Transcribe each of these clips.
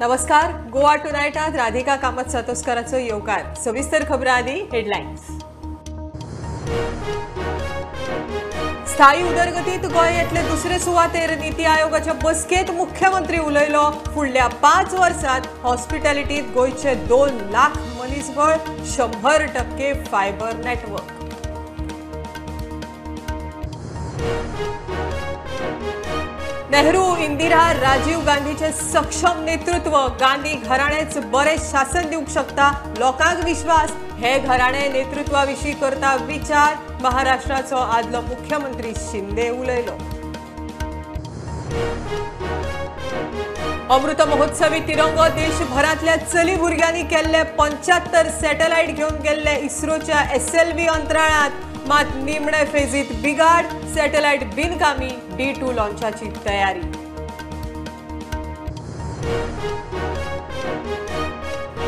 नमस्कार, गोवा टुनायटात राधिका कामत सातोस्कराचो येवकार। सविस्तर खबरां आदी हेडलायन्स। स्थायी उदरगतीत गोंय येतले दुसरे सुवातेर, नीती आयोगाच्या बसकेत मुख्यमंत्री उलयलो। फुडल्या 5 वर्सात हॉस्पिटॅलिटीत गोंयचे 2 लाख मनीसबळ, 100% फायबर नेटवर्क। नेहरू, इंदिरा, राजीव गांधीचे सक्षम नेतृत्व, गांधी घराणेच बरे शासन दिवंक शकता, लोकांक विश्वास। हे घराणे नेतृत्वाविशीं करता विचार, महाराष्ट्राचो आदलो मुख्यमंत्री शिंदे उलयलो। अमृत महोत्सवी तिरंगो देशभरांतल्या चली भुरग्यांनी केल्ले 75 सॅटेलायट घेवन गेल्ले इस्रोच्या SLV अंतराळांत, मात निमणे फेजीत बिगाड, सॅटेलायट बिनकामी, D2 लॉन्चाची तयारी।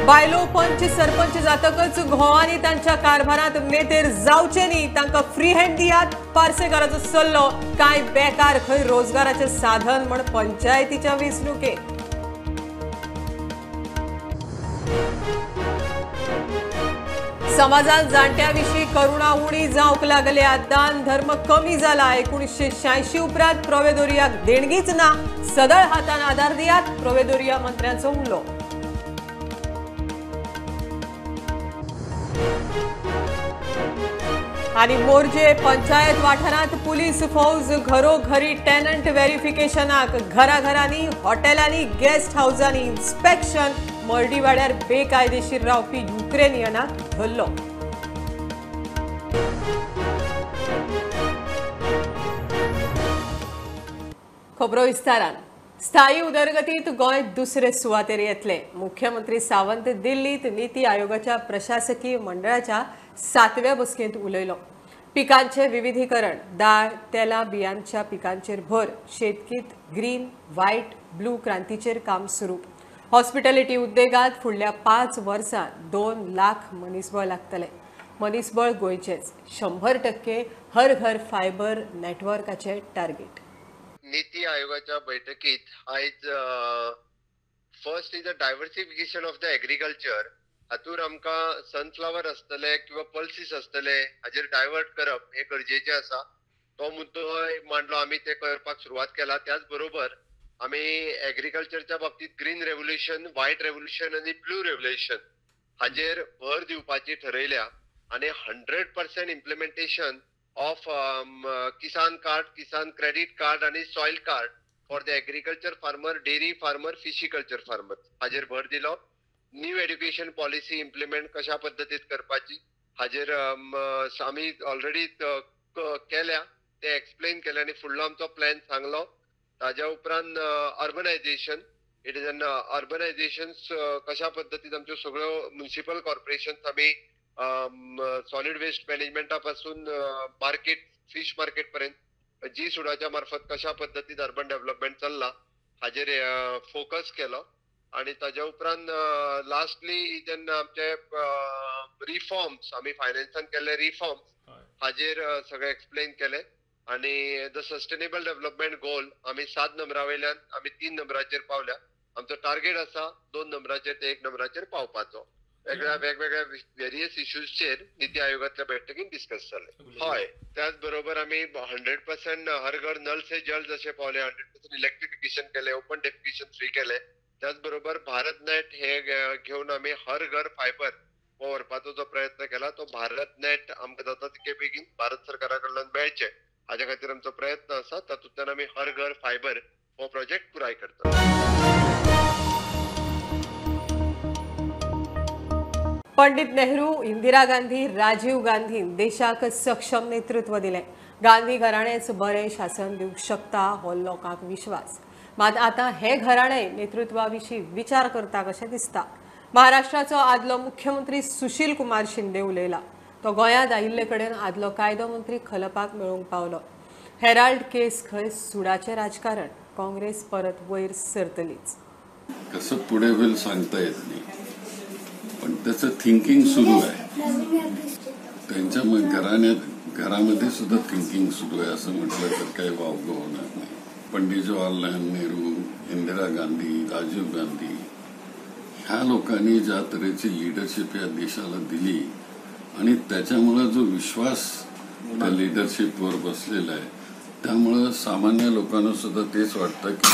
बायलो पंच सरपंच जातकच घोवांनी तांच्या कारभारांत मेतेर जावचे न्ही, तांकां फ्री हँड दियात, पार्सेकाराचो सल्लो। कांय बेकार खंय रोजगाराचें साधन म्हण पंचायतीच्या वेंचणुकेत। समाजात जाणट्यांविशीं करुणा उणी जावंक लागल्या, दान धर्म कमी जाला। 1986 उपरांत प्रोवेदोरियाक देणगीच ना, सदळ हातान आधार दियात, प्रोवेदोरिया मंत्र्यांचो उलो। आनी मोरजे पंचायत वाठारांत पुलीस फौज घरोघरी टेनंट व्हेरिफिकेशनाक, घराघरांनी, हॉटेलांनी, गेस्ट हावजांनी इन्स्पेक्शन। मर्डीवाड्यार बेकायदेशीर रावपी युक्रेनियनाक धरलो। खबरो विस्तारान। स्थायी उदरगतीत गोंय दुसरे सुवातेर येतले। मुख्यमंत्री सावंत दिल्लीत नीती आयोगाच्या प्रशासकीय मंडळाच्या 7व्या बसकेंत उलयलो। पिकांचे विविधीकरण, दाळ, तेला, बियांच्या पिकांचेर भर, शेतकीत ग्रीन, व्हायट, ब्लू क्रांतीचेर काम सुरू। हॉस्पिटॅलिटी उद्देगात फुडल्या 5 वर्सांत 2 लाख मनीसबळ लागतले। मनीसबळ गोंयचेच, 100% हर घर फायबर नेटवर्काचे टार्गेट। नीती आयोगाच्या बैठकीत आयज first is a diversification of the agriculture, हातूर आमकां सनफ्लावर आसतले किंवा पल्सीस आसतले हाजेर डायवर्ट करप हे गरजेचें आसा। तो मुद्दो मांडलो, आमी ते करपाक सुरवात केला। त्याच बरोबर आमी एग्रीकल्चरच्या बाबतीत ग्रीन रेव्होल्युशन, व्हायट रेव्होल्युशन आनी ब्लू रेव्होल्युशन हाजेर भर दिवपाची ठरयल्या आनी 100% implementation of Kisan card, Kisan credit card आनी soil card for the agriculture farmer, dairy farmer, fishiculture farmer हाजेर भर दिलो। न्यू एड्युकेशन पॉलिसी इम्प्लिमेंट कशा पद्दतीत करपाची हाजेर आमी ऑलरेडी केल्या, ते एक्सप्लेन केले आनी फुडलो आमचो प्लॅन सांगलो। ताज्या उपरांत urbanisation, it is an urbanisation कशा पद्दतीन आमच्यो सगळ्यो म्युनिसिपल कॉर्पोरेशन्स आमी सॉलिड वेस्ट मॅनेजमेंटा पासून मार्केट, फिश मार्केट पर्यंत जी सुडाच्या मार्फत कशा पद्दतीन अर्बन डेव्हलपमेंट चल्ला हाजेर फोकस केलो। आनी ताज्या उपरांत लास्टली जेन्ना आमचे रिफॉर्म्स, आमी फायनान्सान केल्ले रिफॉर्म्स हाजेर सगळे एक्सप्लेन केले। आनी the sustainable development गोल आमी 7 नंबरा वयल्यान आमी 3 नंबराचेर पावल्या। आमचो टार्गेट आसा 2 नंबराचेर ते 1 नंबराचेर पावपाचो। वेगवेगळ्या वेरियस इश्यूजचेर नीती आयोगातल्या बैठकीन डिस्कस जाले। हय, त्याच बरोबर आमी 100% हर घर नल से जल जशे पावले, 100% इलेक्ट्रिफिकेशन केले, ओपन डेफिकेशन फ्री केले। त्याच बरोबर भारत नेट हे घेवन आमी हर घर फायबर हो व्हरपाचो जो प्रयत्न केला तो भारत नेट आमकां जाता तितके बेगीन भारत सरकारा कडल्यान मेळचें हाज्या खातीर आमचो प्रयत्न आसा। तातूंतल्यान आमी हर घर फायबर हो प्रोजेक्ट पुराय करता। पंडित नेहरू, इंदिरा गांधी, राजीव गांधी देशाक सक्षम नेतृत्व दिलें। गांधी घराणेच बरें शासन दिवंक शकता हो लोकांक विश्वास। मात आतां हे घराणे नेतृत्वाविशीं विचार करता कशें दिसता। महाराष्ट्राचो आदलो मुख्यमंत्री सुशील कुमार शिंदे उलयला। तो गोंयांत आयिल्ले कडेन आदलो कायदो मंत्री खलपाक मेळूंक पावलो। हेराल्ड केस खंय सुडाचें राजकारण, काँग्रेस परत वयर सरतलीच। कसं पुढे होईल सांगता येत नाही, पण त्याचं थिंकिंग सुरू आहे। त्यांच्या घरामध्ये सुद्धा थिंकिंग सुरू आहे असं म्हटलं तर काही वावगं होणार नाही। पंडित जवाहरलाल नेहरू, इंदिरा गांधी, राजीव गांधी ह्या लोकांनी ज्या तऱ्हेची लिडरशिप या देशाला दिली आणि त्याच्यामुळे जो विश्वास त्या लिडरशिपवर बसलेला आहे, त्यामुळं सामान्य लोकांना सुद्धा तेच वाटतं की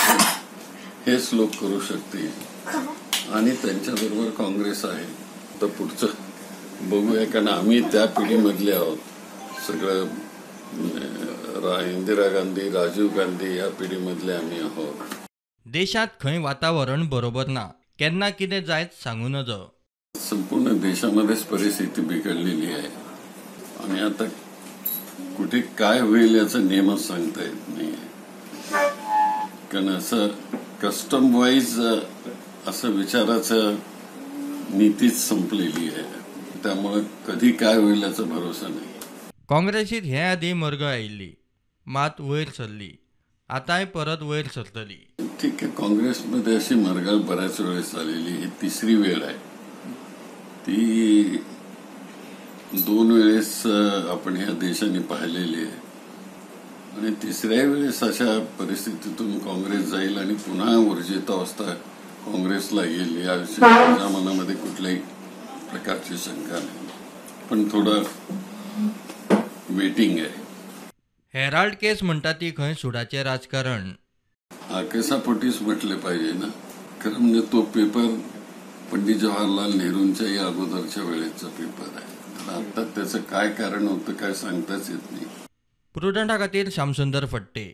हेच लोक करू शकतील आणि त्यांच्याबरोबर काँग्रेस आहे. तर पुढचं बघूया, कारण आम्ही त्या पिढीमधले आहोत. सगळं इंदिरा गांधी, राजीव गांधी या पिढीमधले आम्ही आहोत. देशात खंय वातावरण बरोबर ना, केन्ना कितें जायत सांगू नजो. संपूर्ण देशामध्येच परिस्थिती बिघडलेली आहे आणि आता कुठे काय होईल याचा नियमच सांगता येत नाही, कारण असं कस्टम वाईज असं विचाराचं नीतीच संपलेली आहे, त्यामुळे कधी काय होईल याचा भरोसा नाही. काँग्रेसीत हे आदी मर्ग आयिल्ली, मात वयर सरली, आतांय परत वयर सरतली. ठीक आहे, काँग्रेसमध्ये अशी मरगळ बऱ्याच वेळेस आलेली, ही तिसरी वेळ आहे. ती 2 वेळेस आपण ह्या देशाने पाहिलेली आहे आणि तिसऱ्या वेळेस अशा परिस्थितीतून काँग्रेस जाईल आणि पुन्हा ऊर्जितावस्था काँग्रेसला येईल याविषयी माझ्या मनामध्ये कुठल्याही प्रकारची शंका नाही, पण थोडं वेटिंग आहे. हेराल्ड केस म्हणटा ती खंय सुडाचें राजकारण. आकेसापोटीच म्हटले पाहिजे ना. खरं म्हणजे तो पेपर पंडित जवाहरलाल नेहरूंच्याही अगोदरच्या वेळेचा पेपर आहे, तर आता त्याचं काय कारण होतं काय सांगताच येत नाही. प्रुडंटा खातीर श्यामसुंदर फट्टे.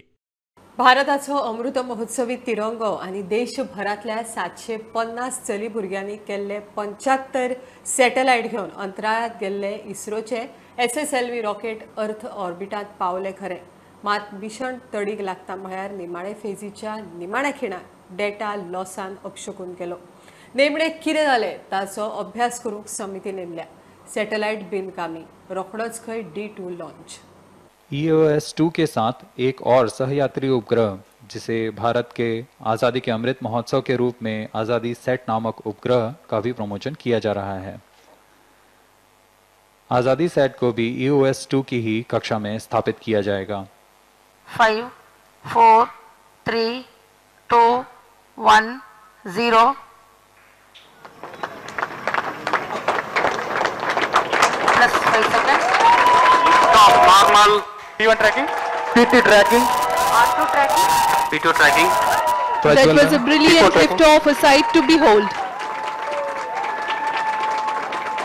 भारताचो अमृत महोत्सवी तिरंगो आनी देशभरांतल्या 750 चली भुरग्यांनी केल्ले 75 सॅटेलायट घेवन अंतराळांत गेल्ले इस्रोचे SSLV rocket अर्थ ऑर्बिटांत पावले खरें, मात मिशन तडीक लागता म्हळ्यार निमाणे फेजीच्या निमाण्या खिणाक डेटा लॉसान अपशकून गेलो. नेमणे कितें जालें ताचो अभ्यास करूंक समिती नेमल्या. सॅटेलायट बिनकामी, रोखडोच खंय D2 launch. EOS-2 के साथ एक और सहयात्री उपग्रह, जिसे भारत के आज़ादी के अमृत महोत्सव के रूप में आज़ादी सेट नामक उपग्रह का भी प्रमोशन किया जा रहा है। आज़ादी सेट को भी EOS-2 की ही कक्षा में स्थापित किया जाएगा। 5 4 3 2 1 0 plus 5 seconds. Normal. P1 tracking, P2 tracking, R2 tracking, P2 tracking. That was a brilliant lift-off, a sight to behold.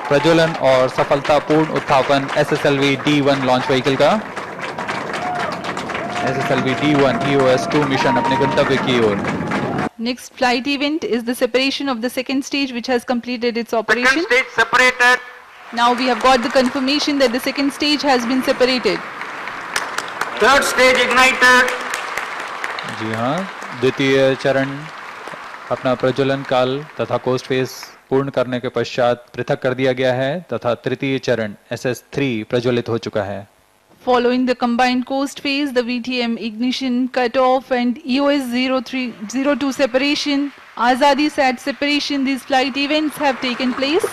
प्रज्वलन और सफलतापूर्ण उत्थापन SSLV D1 launch vehicle का। SSLV D1 EOS-2 mission अपने गंतव्य की ओर। Next flight event is the separation of the second stage, which has completed its operation. Second stage separated. Now we have got the confirmation that the second stage has been separated. Third stage ignited. जी हाँ, द्वितीय चरण अपना प्रज्वलन काल तथा coast phase पूर्ण करने K पश्चात पृथक कर दिया गया है तथा तृतीय चरण SS-3 प्रज्वलित हो चुका है। Following the combined coast phase, the VTM ignition cutoff and EOS-03-02 separation, Azadi Sat separation, these flight events have taken place.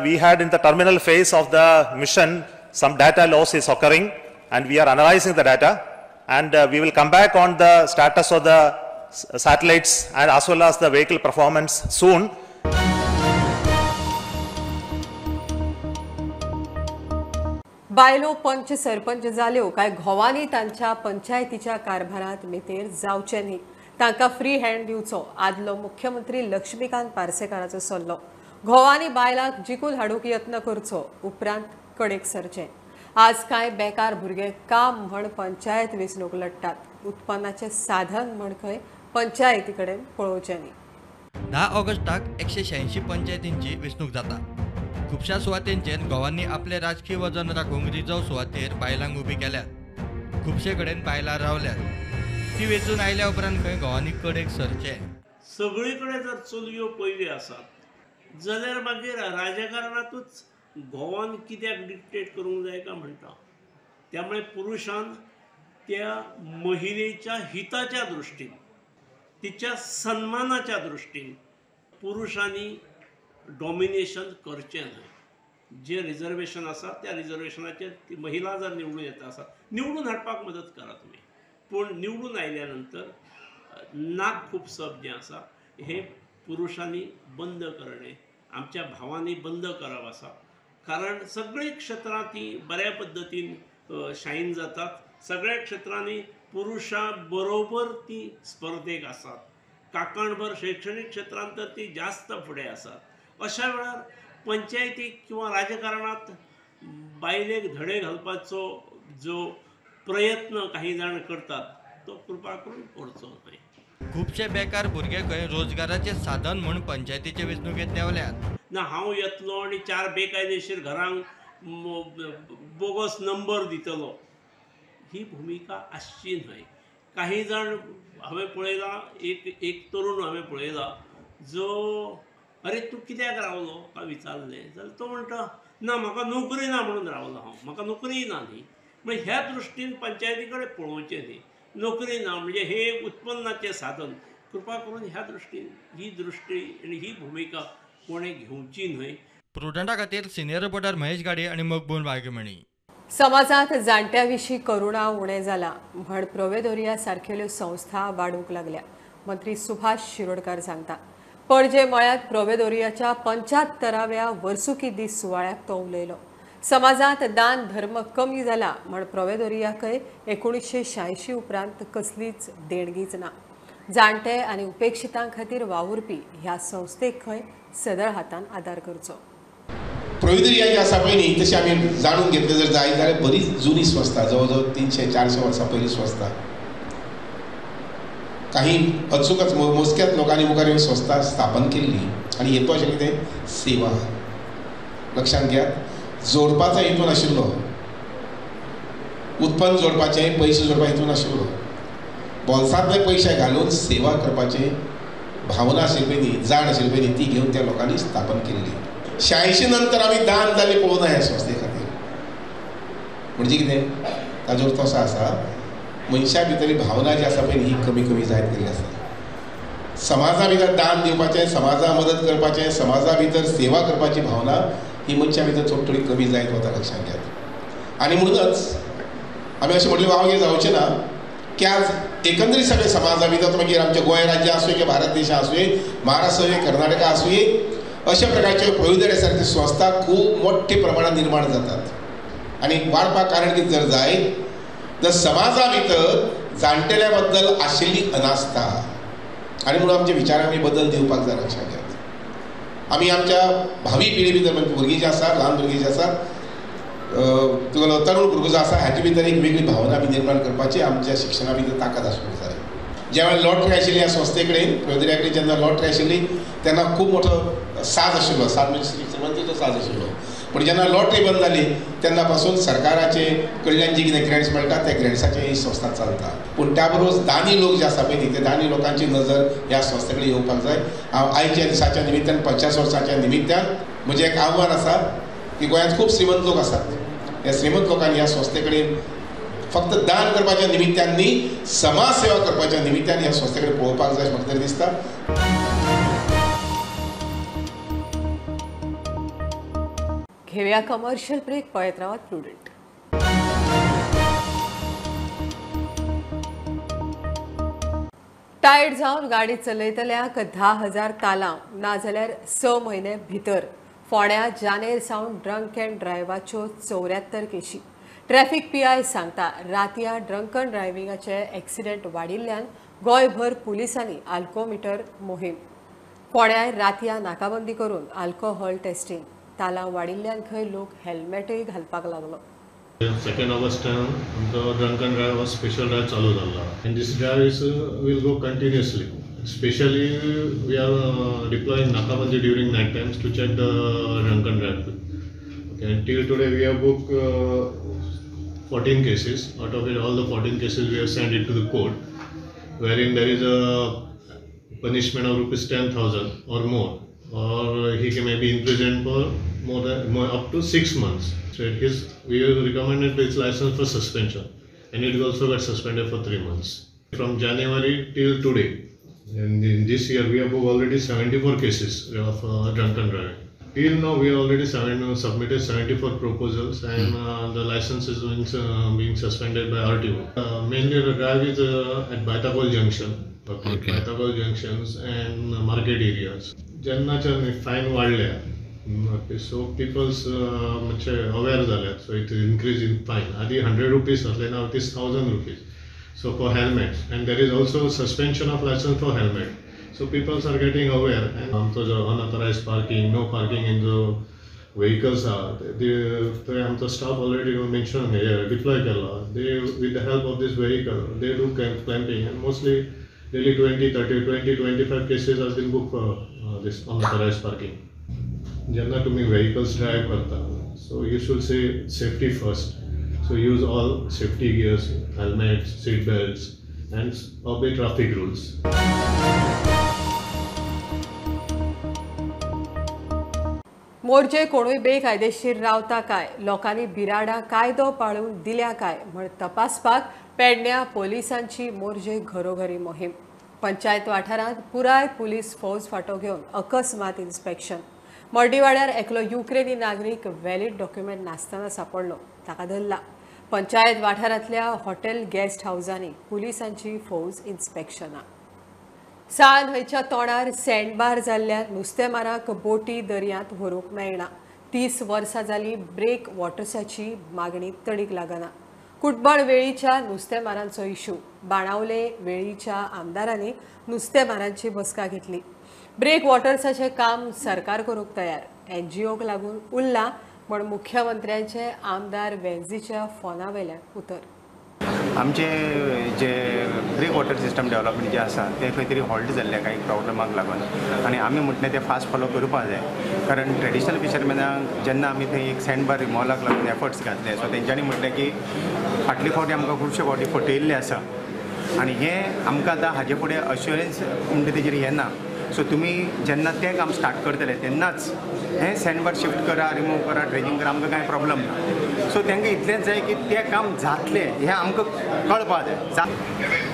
We had in the terminal phase of the mission some data loss is occurring and we are analyzing the data and we will come back on the status of the satellites and as well as the vehicle performance soon. बायलो पंच सरपंच जाल्यो काय घोवांनी तांच्या पंचायतीच्या कारभारांत मेतेर जावचें न्ही, तांकां free hand दिवचो आदलो मुख्यमंत्री लक्ष्मीकांत पार्सेकाराचो सल्लो. घोवांनी बायलांक जिखून हाडूंक यत्न करचो, उपरांत कडेक सरचें. आज कांय बेकार भुरगे काम म्हण पंचायत वेंचणूक लढटात, उत्पन्नाचें साधन म्हण खंय पंचायती कडेन पळोवचें न्ही. 10 ऑगस्टाक 186 पंचायतींची वेंचणूक जाता. खुबश्या सुवातेंचेर घोवांनी आपले राजकीय वजन राखूंक रिजर्व सुवातेर बायलांक उबी केल्यात. खुबशे कडेन बायलां रावल्यात. ती वेंचून आयल्या उपरांत खंय घोवांनी कडेक सरचें. सगळे कडेन जर चलयो पयली आसात जाल्यार मागीर राजकारणांतूच घोवान कित्याक डिक्टेट करूंक जाय काय म्हणटा. त्यामुळे पुरुशान त्या महिलेच्या हिताच्या दृश्टीन, तिच्या सन्मानाच्या दृश्टीन पुरुशांनी डॉमिनेशन करचें न्हय. जे रिजर्वेशन आसा त्या रिजर्वेशनाचेर ती महिला जर निवडून येता आसा, निवडून हाडपाक मदत करा तुमी, पूण निवडून आयल्या नंतर नाक खुपसप जें आसा हें पुरुषांनी बंद करणे, आमच्या भावांनी बंद करप आसा. कारण सगळीं क्षेत्रां ती बऱ्या पद्दतीन शायन जातात, सगळ्या क्षेत्रांनी पुरुषां बरोबर ती स्पर्धेक आसात. काकणभर शैक्षणिक क्षेत्रांत तर ती जास्त फुडें आसात. अशा वेळार पंचायतीक किंवा राजकारणांत बायलेक धडे घालपाचो जो प्रयत्न काही जाण करतात तो कृपा करून करचो न्हय. खुबशे बेकार भुरगे खंय रोजगाराचे साधन म्हूण पंचायतीचे वेंचणुकेंत देंवल्यात. ना हांव येतलो आनी 4 बेकायदेशीर घरांक बोगस नंबर दितलो, ही भुमिका आसची न्हय. काही जाण हांवें पळयला, एक तरुण हांवें पळयला जो अरे तूं कित्याक रावलो काय विचारलें जाल्यार तो म्हणटा ना म्हाका नोकरी ना म्हणून रावलो हांव, म्हाका नोकरी ना न्ही. म्हणजे ह्या दृश्टीन पंचायती कडेन पळोवचें न्ही. नोकरी ना म्हणजे हे उत्पन्नाचें साधन. कृपा करून ह्या दृश्टीन ही दृश्टी आनी ही भुमिका कोणें घेवची न्हय. प्रुडंटा खातीर सिनियर रिपोर्टर महेश गाडे आनी मकबूल वाघमणी. समाजांत जाणट्या विशीं करुणा उणें जाला म्हण प्रोवेदोरिया सारकेल्यो संस्था वाडूंक लागल्या, मंत्री सुभाष शिरोडकर सांगता. पणजे मळ्यांत प्रोवेदोरियाच्या 75व्या वर्सुकी दीस सुवाळ्याक तो उलयलो. समाजांत दान धर्म कमी जाला म्हण प्रोवेदोरियाकय 1986 उपरांत कसलीच देणगीच ना. जाणटे आनी उपेक्षितां खातीर वावुरपी ह्या संस्थेक खंय सदळ हातान आदार करचो. प्रोवेदोरिया जी आसा पळय न्ही, तशी आमी जाणून घेतलें जर जायत जाल्यार बरीच जुनी संस्था, जवळ जवळ 300-400 वर्सां पयलीं संस्था. काही अचूकच मोजक्याच लोकांनी मुखार येवन संस्था स्थापन केल्ली आनी हेतू आशिल्लें कितें, सेवा. लक्षांत घेयात, जोडपाचो हेतू नाशिल्लो, उत्पन्न जोडपाचें, पयशे जोडपाचो हेतू नाशिल्लो. बोल्सांतले पयशे घालून सेवा करपाचें भावना आशिल्ली पळय न्ही, जाण आशिल्ली पळय न्ही, ती घेवन त्या लोकांनी स्थापन केल्ली. 86 नंतर आमी दान जाल्लें पळोवना ह्या संस्थे खातीर. म्हणजे कितें ताजो अर्थ असो आसा, मनशा भितर भावना जी आसा पळय ही कमी कमी जायत गेल्ली आसा. समाजा भितर दान दिवपाचें, समाजा मदत करपाचें, समाजा भितर सेवा करपाची भावना ही मनशा भितर थोडी थोडी कमी जायत वता, लक्षांत घेयात. आनी म्हणूनच आमी अशें म्हणलें वावगेर जावचें ना की आज एकंदरीत सगळे समाजा भितर, मागीर आमच्या गोंय राज्य आसूं किंवा भारत देश आसूं, महाराष्ट्र आसूं, कर्नाटका आसूं, अशा प्रकारच्यो प्रोवेदोरिया सारक्यो संस्था खूब मोठ्या प्रमाणात निर्माण जातात. आनी वाडपाक कारण कितें जर जायत तर समाजा भितर जाणटेल्या बद्दल आशिल्ली अनास्था, आनी म्हणून आमच्या विचारांनी बदल दिवपाक जाय, लक्षांत घेयात. आमी आमच्या भावी पिळगे भितर, म्हणजे भुरगीं जी आसात, ल्हान भुरगीं जी आसात, तुगेलो तरुण भुरगो जो आसा, हाचे भितर एक वेगळी भावना आमी निर्माण करपाची आमच्या शिक्षणा भितर ताकद आसूंक जाय. ज्या वेळार लॉटरी आशिल्ली ह्या संस्थे कडेन, प्रोवेदोरिया कडेन जेन्ना लॉटरी आशिल्ली तेन्ना खूब मोठो साज आशिल्लो, साज म्हणजे श्रीमंतीचो साज आशिल्लो. पूण जेन्ना लॉटरी बंद जाली तेन्ना पासून सरकाराचे कडल्यान जी कितें ग्रँट्स मेळटा त्या ग्रँट्साचे ही संस्था चलता. पूण त्या बरोबर दानी लोक जे आसा पळय न्ही, ते दानी लोकांची नजर ह्या संस्थे कडेन येवपाक जाय. हांव आयच्या दिसाच्या निमित्तान, 50 वर्साच्या निमित्तान म्हजें एक आव्हान आसा की गोंयांत खूब श्रीमंत लोक आसात, ह्या श्रीमंत लोकांनी ह्या संस्थे कडेन फक्त दान करपाच्या निमित्तान न्ही, समाज सेवा करपाच्या निमित्तान ह्या संस्थे कडेन पळोवपाक जाय अशें म्हाका तरी दिसता. घेवया कमर्शियल ब्रेक, पळयत रावात प्रुडंट. टायर्ड जावन गाडी चलयतल्याक 10,000 तालांव नाजाल्यार 6 म्हयने भितर. फोंड्या जानेर सावन ड्रंक अँड ड्रायव्हाच्यो 74 केशी. ट्रॅफिक पीआय सांगता रातया ड्रंकन ड्रायव्हिंगाचे एक्सिडेंट वाडिल्ल्यान गोंयभर पुलिसांनी आल्कोमिटर मोहीम. फोंड्याय रातया नाकाबंदी करून आल्कोहॉल टेस्टिंग. तालांव वाडिल्ल्यान खंय लोक हेल्मेटय घालपाक लागलो. 2 ऑगस्टान आमचो ड्रंकन ड्रायव्ह हो स्पेशल ड्रायव्ह चालू जाल्लो and this drive is will go continuously. Specially we are deploying nakabandi during night times to check the drunken drive. Okay, and till today we have booked 14 cases. Out of it, all the 14 cases we have sent it to the court, wherein there is a punishment of rupees 10,000 or more, or he may be imprisoned for more up to 6 months. So it is, we have recommended his license for suspension, and it also got suspended for 3 months. From January till today, and in this year we have already 74 cases of drunken driving. Till now we have already submitted 74 proposals, and the license is being suspended by RTO. Mainly the drive is at Baitapol Junction. Okay, Pythagoras junctions and market areas. जेन्नाच्यान fine वाडल्या, okay, so people's मातशे अवेर जाल्यात, so it is increase in fine. आदी 100 rupees आसले, now it is 1000 rupees. So for helmets, and there is also suspension of licence for helmet. So peoples are getting aware. And आमचो जो unauthorised parking, no parking in जो vehicles आहा थंय आमचो staff already mention deploy केल्लो. They with the help of this vehicle they do clamping and mostly daily 20, 30, 20, 25 cases has been booked for this unauthorized parking. जेन्ना तुमी vehicles drive करता, so you should say safety first. So use all safety gears, helmets, seat belts and obey traffic rules. Morjim कोणूय बेकायदेशीर रावता काय, लोकांनी बिराडा कायदो पाळून दिल्या काय म्हण तपासपाक पेडण्या पोलिसांची मोरजे घरोघरी मोहीम. पंचायत वाठारांत पुराय पुलीस फौज फाटो घेवन अकस्मात इन्स्पेक्शन. मर्डीवाड्यार एकलो युक्रेनी नागरीक व्हॅलिड डॉक्युमेंट नासतना सापडलो, ताका धरला. पंचायत वाठारांतल्या हॉटेल गेस्ट हावजांनी पुलिसांची फौज इन्स्पेक्शनां. साळ न्हंयच्या तोंडार सँडबार जाल्ल्या नुस्तेमाराक बोटी दर्यांत व्हरूंक मेळना. 30 वर्सां जाली ब्रेक वॉटर्साची मागणी तडीक लागना. कुटबण वेळीच्या नुस्तेमारांचो इशू. बाणावले वेळीच्या आमदारांनी नुस्तेमारांची बसका घेतली. ब्रेक वॉटर्साचें काम सरकार करूंक तयार, एनजीओक लागून उरला म्हण मुख्यमंत्र्यांचे आमदार वेन्झीच्या फोना वेल्यान उतर. आमचे जे ब्रेक वॉटर सिस्टम डेव्हलपमेंट जे आसा ते खंय तरी हॉल्ट जाल्ले कांय प्रॉब्लमाक लागून आनी आमी म्हटलें तें फास्ट फॉलो करपाक जाय, कारण ट्रेडिशनल फिशरमॅनाक जेन्ना आमी थंय एक सँड बार रिमोवलाक लागून एफर्ट्स घातले, सो तेंच्यांनी म्हटलें की फाटले फावटी आमकां खुबशे फावटी फटयल्ले आसा आनी हें आमकां आतां हाजे फुडें अश्युरन्स म्हणटा तेजेर येना. सो तुमी जेन्ना तें काम स्टार्ट करतले तेन्नाच हें सँड बार शिफ्ट करा, रिमूव करा, ड्रेजींग करा, आमकां कांय प्रॉब्लम ना. सो तांकां इतलेंच जाय की तें काम जातलें हें आमकां कळपाक जाय.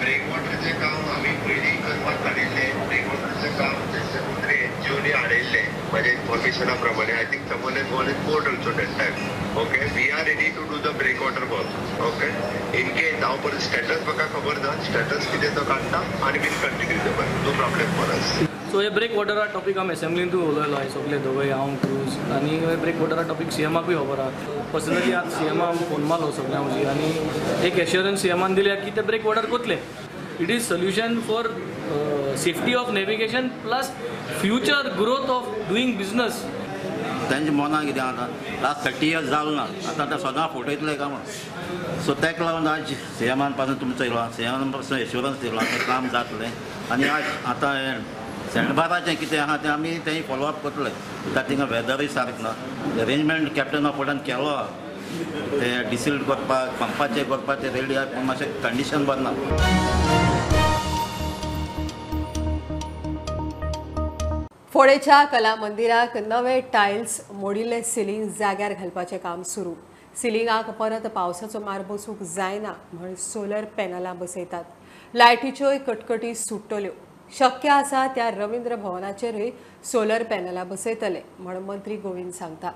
ब्रेक वॉटरचें काम आमी पयलीं करपाक काडिल्लें. ब्रेक वॉटरचें काम तेंचे एनजीओनी हाडयल्लें म्हाज्या इन्फॉर्मेशना प्रमाणे. I think someone has gone in court also that time. Okay, we are ready to do the break water work. Okay, in case हांव परत स्टेटस म्हाका खबर ना, स्टेटस कितें तो काडटा आनी we'll continue the work. No problem for us. So hey break वॉटरा टॉपीक आमी एसेंब्लींतूय उलयलो आयज सगळे दोगूय, हांव क्रूज, आनी हे ब्रेक वॉटरा टॉपीक सीएमाकूय खबर आहा. पर्सनली आज सीएमा फोन मारलो सगळ्यां म्हजी आनी एक एश्योरन्स सीएमान दिल्या की ते ब्रेक वॉटर कोतले. It is solution for safety of navigation plus future growth of doing business. तांच्या मनाक कितें आतां लास्ट 30 इयर्स जालो ना, आतां ते सदां फटयतले काय म्हणून. सो ताका लागून आज सीएमान पासून तुमचो येयला, सीएमान पासून एश्योरन्स दिला तें काम जातलें. आनी आज आतां सँडबाराचें कितें आहा तें आमी तें फॉलोअप करतले. कित्याक थिंगा वेदरूय सारकें ना, अरेंजमेंट कॅप्टन ऑफ पोर्टान केलो आहा, ते डिसिल्ट करपाक, पंपाचें करपाक ते रेडी आहा, पूण मातशें कंडिशन बरें ना. फोडेच्या कला मंदिराक नवे टायल्स मोडिल्ले सिलिंग जाग्यार घालपाचें काम सुरू. सिलिंगाक परत पावसाचो मार बसूंक जायना म्हण सोलर पॅनलां बसयतात. लायटीच्योय कटकटी सुट्टल्यो. शक्य आसा त्या रवींद्र भवनाचेरूय सोलर पॅनलां बसयतले म्हण मंत्री गोविंद सांगता.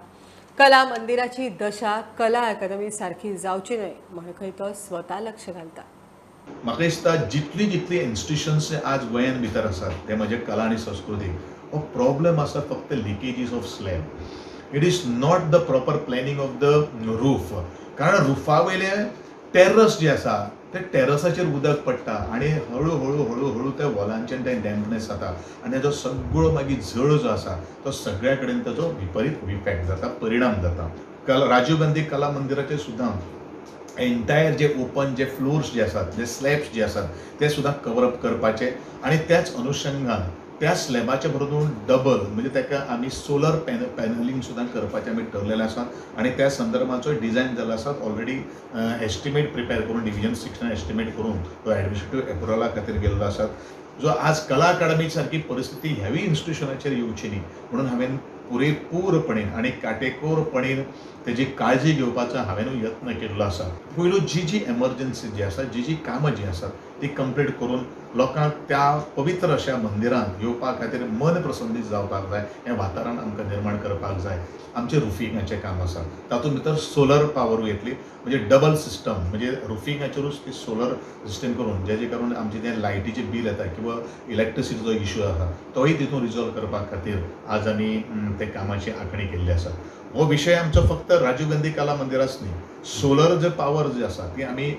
कला मंदिराची दशा कला अकादमी सारखी जावची न्हय म्हण खंय तो स्वता लक्ष घालता. म्हाका दिसता जितली जितली इन्स्टिट्युशन्स आज गोंयांत भितर आसात ते म्हणजे कला आनी संस्कृती, हो प्रॉब्लम आसा फक्त leakages of slab. It is not the proper planning of the roof. कारण रुफा वयले टेरस जे आसा ते टेरसाचेर उदक पडटा आनी हळू हळू हळू हळू त्या वॉलांचेर तें डॅम्पनेस जाता आनी तेजो सगळो मागीर झळ जो आसा तो सगळ्या कडेन ताजो विपरीत इफेक्ट जाता, परिणाम जाता. राजीव गांधी कला मंदिराचेर सुद्दां एंटायर जे ओपन जे फ्लोर्स जे आसात, जे स्लॅब्स जे आसात ते सुद्दां कवर अप करपाचे आनी त्याच अनुशंगान त्या स्लॅबाच्या बरोबर डबल म्हणजे ताका आमी सोलर पॅनलिंग सुद्दां करपाचें आमी ठरलेलें आसा आनी त्या संदर्भाचो डिझायन जाल्लो आसा. ऑलरेडी एस्टिमेट प्रिपेर करून डिविजन 6 एस्टिमेट करून तो एडमिनिस्ट्रेटीव एप्रुवला खातीर गेल्लो आसा. जो आज कला अकादमी सारकी परिस्थिती ह्यावी इन्स्टिट्युशनाचेर येवची न्ही म्हणून हांवें पुरेपूरपणे आनी काटेकोरपणे तेजी काळजी घेवपाचो हांवें यत्न केल्लो आसा. पयलू जी जी एमर्जन्सी जी आसा, जी जी कामां जी आसात ती कंप्लीट करून लोकांक त्या पवित्र अशा मंदिरांत येवपा खातीर मन प्रसन्नीत जावपाक जाय, हें वातावरण आमकां निर्माण करपाक जाय. आमचें रुफिंगाचें काम आसा, तातूंत भितर सोलर पावरूय येतली, म्हणजे डबल सिस्टम, म्हणजे रुफिंगाचेरूच ती सोलर सिस्टम करून जेजे करून आमचें जें लायटीचें बील येता किंवा इलेक्ट्रिसिटीचो इशू आसा तोय तितून रिजॉल्व करपा खातीर आज आमी ते कामाची आंखणी केल्ली आसा. हो विशय आमचो फक्त राजीव गांधी कला मंदिराच न्ही, सोलर जे पावर जी आसा ती आमी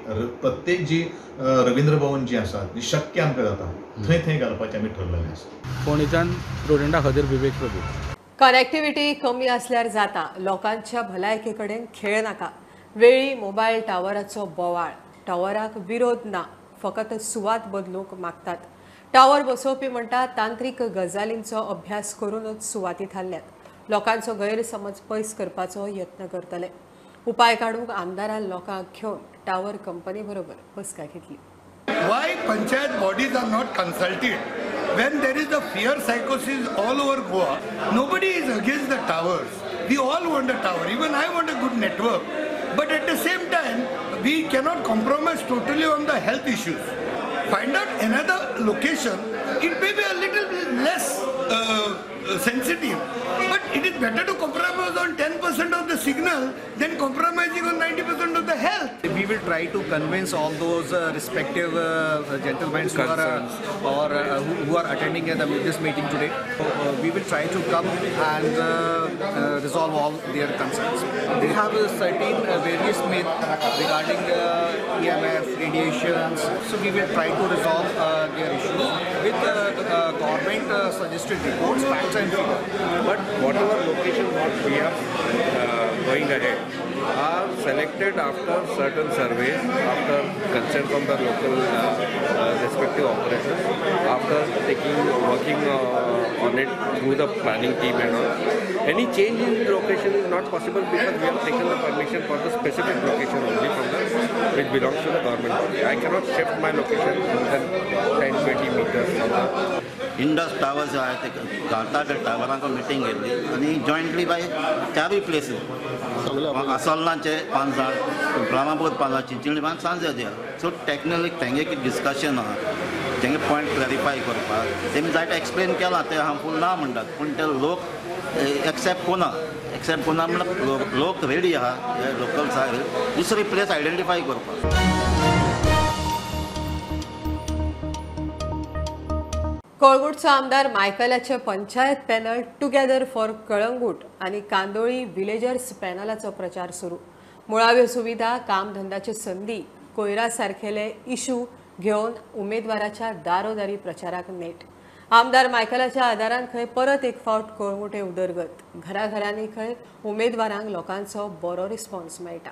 प्रत्येक जी रवींद्र भवन जी आसा ती शक्य आमकां जाता थंय थंय घालपाचें आमी ठरलेलें आसा. फोंडेच्यान प्रुडंटा खातीर विवेक प्रभू. कनेक्टिविटी कमी आसल्यार जाता, लोकांच्या भलायके कडेन खेळ नाका. वेळी मोबायल टावराचो बोवाळ, टावराक विरोध ना, फकत सुवात बदलूंक मागतात. टावर बसोवपी म्हणटा तांत्रीक गजालींचो अभ्यास करूनच सुवाती थारल्यात. लोकांचो गैरसमज पयस करपाचो यत्न करतले. उपाय काडूंक आमदारान लोकांक घेवन टावर कंपनी बरोबर बसका घेतली. Why panchayat bodies are not consulted when there is a fear psychosis all over Goa? Nobody is against the towers. We all want a tower. Even I want a good network. But at the same time, we cannot compromise totally on the health issues. Find out another location. It may be a little less sensitive, but it is better to compromise on 10% of the signal than compromising on 90% of the health. We will try to convince all those respective gentlemen who are, who are attending this meeting today. We will try to come and resolve all their concerns. They have certain various myths regarding EMF, radiations. So we will try to resolve their issues with government suggested reports, facts and figures. But whatever location what we are going ahead are selected after certain surveys, after consent from the local respective operators, after working on it through the planning team and all. Any change in location is not possible because we have taken the permission for the specific location only from the which belongs to the government body. I cannot shift my location more than 10-20 meters from the Indus towers जे आहात ते घालता त्या टावरांक meeting घेतली आनी जॉयंटली बाय चारूय places, आसोल्लांचे 5 जाण, रामापूर 5 जाण, चिंचोली 5 सांजे. सो टॅक्निकली तेंगे कितें डिस्कशन आहा, तेंगे पॉयंट क्लॅरिफाय करपाक तेमी जायते एक्सप्लेन केलां, ते हार्मफूल ना म्हणटात, पूण ते लोक एक्सेप्ट कोना, एक्सेप्ट कोना म्हणल्यार लोक रेडी आहा, लोकल्स आहा दुसरी प्लेस आयडेंटिफाय करपाक. कळंगूटचो आमदार मायकलाचे panchayat panel together for Calangute आनी कांदोळी विलेजर्स पॅनलाचो प्रचार सुरू. मुळाव्यो सुविधा, कामधंद्याच्यो संदी, कोयरा सारकेले इशू घेवन उमेदवाराच्या दारोदारी प्रचाराक नेट. आमदार मायकलाच्या आदारान खंय परत एक फावट कळंगूटे उदरगत, घराघरांनी खंय उमेदवारांक लोकांचो बरो रिस्पॉन्स मेळटा.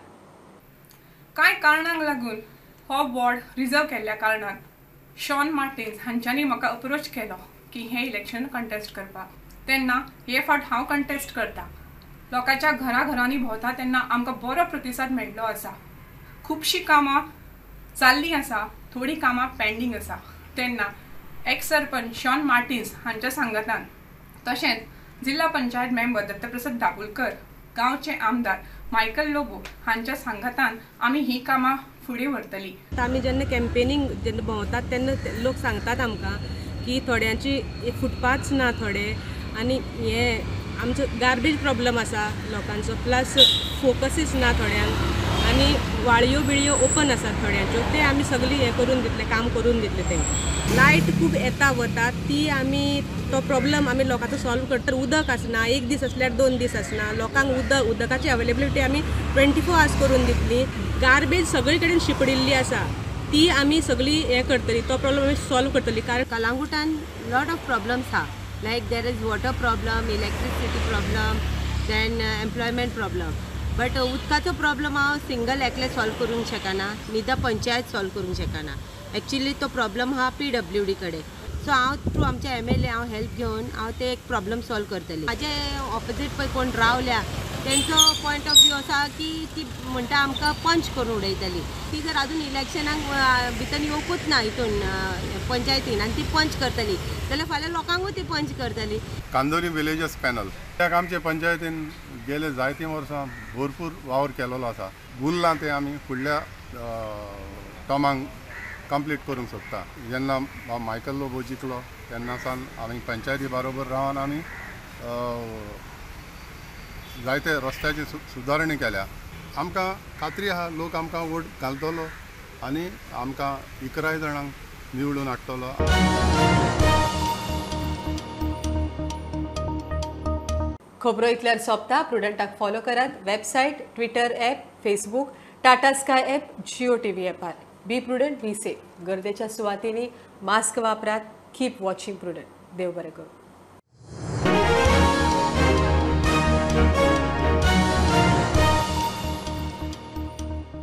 कांय कारणांक लागून हो वॉर्ड रिजर्व केल्ल्या कारणान शॉन मार्टिन्स हांच्यांनी म्हाका अप्रोच केलो की हें इलेक्शन कंटेस्ट करपाक. तेन्ना हे फावट हांव कंटेस्ट करता. लोकांच्या घराघरांनी भोंवता तेन्ना आमकां बरो प्रतिसाद मेळिल्लो आसा. खुबशीं कामां जाल्लीं आसा, थोडीं कामां पेंडींग आसा. तेन्ना एक्स सरपंच शॉन मार्टिन्स हांच्या सांगातान तशेंच जिल्हा पंचायत मेंबर दत्तप्रसाद दाभोलकर, गांवचे आमदार मायकल लोबो हांच्या सांगातान आमी ही कामां फुडें व्हरतली. आमी जेन्ना कॅम्पेनींग जेन्ना भोंवतात तेन्ना लोक सांगतात आमकां की थोड्यांची फुटपाथ्स ना थोडे, आनी हे आमचो गार्बेज प्रॉब्लम आसा लोकांचो, प्लस फोकसीस ना थोड्यांक, आनी वाळयो बिळयो ओपन आसात थोड्यांच्यो, ते आमी सगळी हें करून दितले, काम करून दितले तांकां. लायट खूब येता वता ती आमी तो प्रॉब्लम आमी लोकांचो सॉल्व करता. उदक आसना, एक दीस आसल्यार 2 दीस आसना, लोकांक उदकाची अवेलेबिलिटी आमी 24 आवर्स करून दितली. गार्बेज सगळे कडेन शिंपडिल्ली आसा ती आमी सगळी हें करतली, तो प्रॉब्लम आमी सॉल्व करतली. कारण कलांगुटान लॉट ऑफ प्रॉब्लम्स आहा, like there is water problem, electricity problem, then employment problem. But उदकाचो प्रॉब्लम हांव सिंगल एकलें सॉल्व करूंक शकना, निदा पंचायत सॉल्व करूंक शकना. एक्चुअली तो प्रॉब्लम आहा PWD कडेन. सो हांव थ्रू आमच्या MLA हांव हेल्प घेवन हांव ते एक प्रॉब्लम सॉल्व करतलें. म्हाजे ऑपोजीट पळय कोण रावल्या तेंचो पॉयंट ऑफ व्यू आसा की ती म्हणटा आमकां पंच करून उडयतली. ती जर अजून इलेक्शनाक भितर येवकूच ना हितून पंचायतीन आनी ती पंच करतली जाल्यार फाल्यां लोकांकूय ती पंच करतली. कांदोली विलेजर्स पॅनल कित्याक आमचे पंचायतीन गेले जायतीं वर्सां भरपूर वावर केलेलो आसा. उरलां तें आमी फुडल्या टर्मांक कंप्लीट करूंक सोदता. जेन्ना मायकल लोबो जिखलो तेन्ना सावन आमी पंचायती बरोबर रावन आमी जायते रस्त्याची सुदारणी केल्या. आमकां खात्री आहा लोक आमकां वोट घालतलो आनी आमकां 11 जाणांक निवडून हाडटलो. खबरो इतल्यार सोंपता. प्रुडंटाक फॉलो करात website, Twitter app, Facebook, Tata Sky app, Jio TV ॲपार. Be prudent, be safe. गर्देच्या सुवातींनी मास्क वापरात. Keep watching Prudent. देव बरें करूं.